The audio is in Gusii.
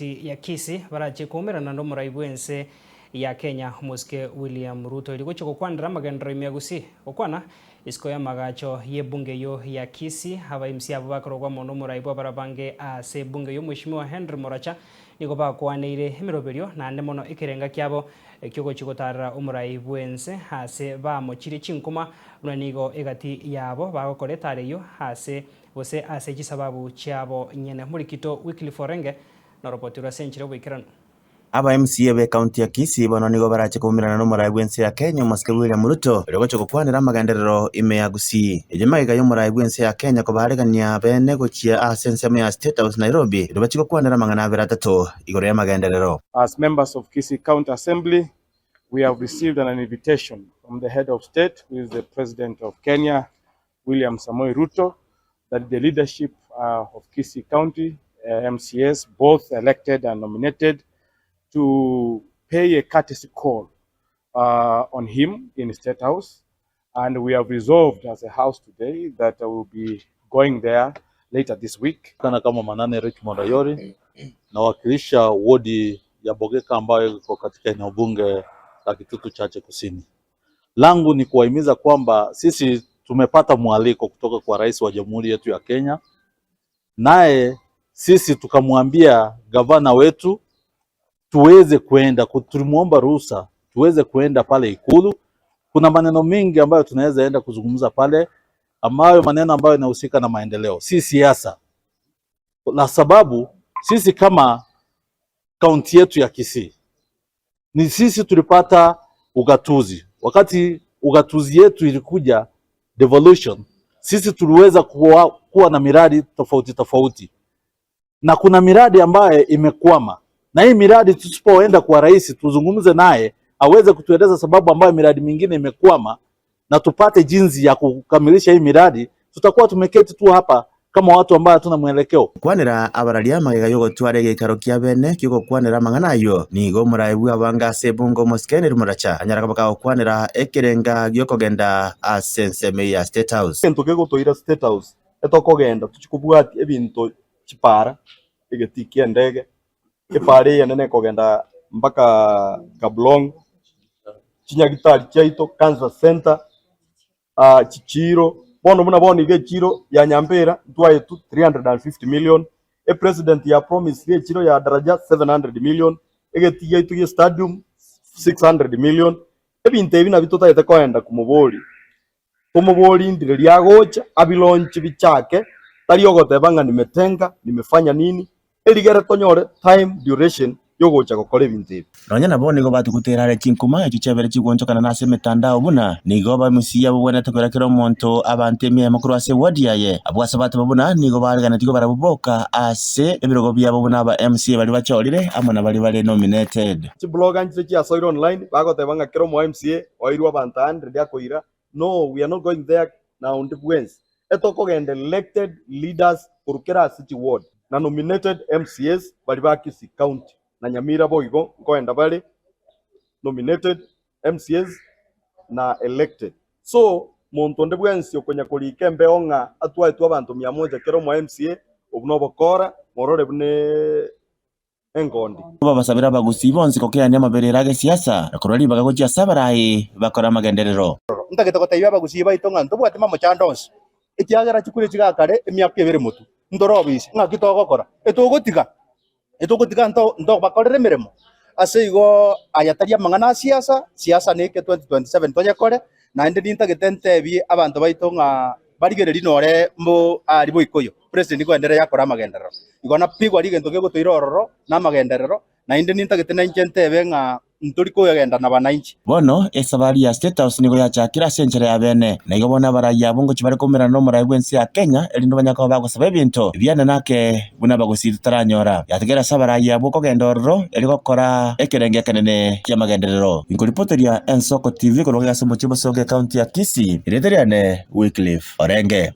Ya Kisii barachie koumerana nomorai bw'ense ya Kenya omosike William Ruto erio gochia gokwanera amagenderero ime ya Gusii. Gokwana isiko y'amagacho y'ebunge eyio ya Kisii, aba MCA abwo bakorogwa amo nomorai bw'abarabange ase ebunge eyio Mweshimiwa Henry Moracha nigo bakwaneire emeroberio naende mono ekerenga kiabo ekiogochia gotarera omorai bw'ense ase bamochirie chinkuma buna nigo egati yabo bagokora etara eyio ase gose ase chisababu chiabo nyene. Morikito Wycliffe Orenge noroboti rw'ase enchera y'oboikeranu. Aba MCA b'ecounty ya Kisii bono nigo barache koumerana n'omorai bw'ense ya Kenya omosike William Ruto erio gochia gokwanera amagenderero ime ya Gusii. Erio magega y'omorai bw'ense ya Kenya kobaregania bene gochia ase ensemo ya State House Nairobi erio bachie gokwanera amang'ana abere atato igoro y'amagenderero. As members of Kisii County Assembly, we have received an invitation from the head of state, who is the President of Kenya, William Samoei Ruto that the leadership uh, of Kisii County, uh, MCAs, both elected and nominated, to pay a courtesy call uh, on him in State House. And we have resolved as a house today that we will be going there later this week. Kana kama Manane Richmond Ayori nawakilisha wodi ya Bogeka ambayo iko katika eneo bunge la Kitutu Chache Kusini. Langu ni kuwahimiza kwamba sisi tumepata mwaliko kutoka kwa rais wa jamhuri yetu ya Kenya, naye sisi tukamwambia gavana wetu tuweze kwenda, tulimuomba ruhusa tuweze kwenda pale Ikulu. Kuna maneno mengi ambayo tunaweza enda kuzungumza pale, ambayo maneno ambayo yanahusika na maendeleo, si siasa, na sababu sisi kama kaunti yetu ya Kisii ni sisi tulipata ugatuzi. Wakati ugatuzi yetu ilikuja devolution, sisi tuliweza kuwa, kuwa na miradi tofauti tofauti, na kuna miradi ambayo imekwama, na hii miradi tusipoenda kwa rais tuzungumze naye aweze kutueleza sababu ambayo miradi mingine imekwama na tupate jinsi ya kukamilisha hii miradi, tutakuwa tumeketi tu hapa kama watu ambao hatuna mwelekeo. Gokwanera abararia amagega y'ogotwara egeikaro kia bene ki'ogokwanera amang'ana ayio, nigo omoraai bw'abange ase ebungo omosike Henry Moracha anyara koba kagokwanera ekerenga gi'okogenda ase ensemo eye ya State House. Egento kegotoira State House etokogenda tochie kobwatia ebinto chipara, egetii ki'endege, epara eyenene ekogenda mpaka Kaplong, chinyagitari chiaito, cancer centre. chichiiro, bono buna bono iga echiiro ya Nyambera ntwaetwe 350 million, epresident ya promisire echiiro ya Daraja 700 million, egetii giaito gie stadium 600 million, ebinto ebi nabio totagete koenda komoboria, tomoborie ndire riagocha abilaunch bichake, tari ogoteba ng'a nimetenga, nimefanya nini, Erigere tonyore time duration yogocha gokora ebinto ebi. Nonya nabo nigo batugutera are chinkuma echio chiabere chigwonchokana nase emetandao buna nigo abamusia bobwenerete koira kera omonto abanto emiemo korwa ase eward yaye. Abwo ase bateba buna nigo bareganetigwe barabwo boka ase ebirogo biabo buna aba MCA baria bachorire amo na baria bare nominated. Chiblogger nchire chiasoire online bagoteba ng'a kera omo MCA oirwe abanto 100 akoira No we are not going there na onde bwensi. Etokogenda elected leaders korwa kera ase chi ward na nominated MCAs baria ba Kisii county na Nyamira boigo nkoenda bare nominated MCAs na elected. So monto onde bwensi okonya korika embeo ng'a atwaetwe abanto mia moja kera omo MCA obwo nobokora morore buna engondi. Babasabere abagusii bonsi gokeania amaberero a gesiasa na korwa ribaga gochia ase abarai bakore amagenderero. Ntagete gotebia abagusii baito ng'a ntobwati mamochando onsi, ekiagera chikure chigakare emiaka ebere motwe, ntore obisi, ng'aki togokora? Etogotiga, etogotiga nto ntobakorera emeremo. Ase igo aya tari amang'ana a siasa, siasa neke 2027 toyekore, naende nintagete ntebie abanto baito ng'a barigererie nore mbo aria boikoyo. President nkoendereria akore amagenderero. Igo napigwa rigento kegotoira ororo namagenderero, naende nintagete nainche ntebe ng'a ntori kogenda na bananchi. Bono esabari ya State House nigo yachakire ase enchera ya bene, na igo bono abarai abwo ngochia bare koumerana nomorai bw'ense ya Kenya erinde banyare koba bagosaba ebinto ebiane nake buna abagusii totaranyora. Yatigaire ase abarai abwo kogenda ororo erio gokora ekerengo ekenene ki'amagenderero. Inkoripoteria Ensoko TV korwa ase omochie o Bosongo ekaunti ya Kisii, erieta riane Wycliffe Orenge.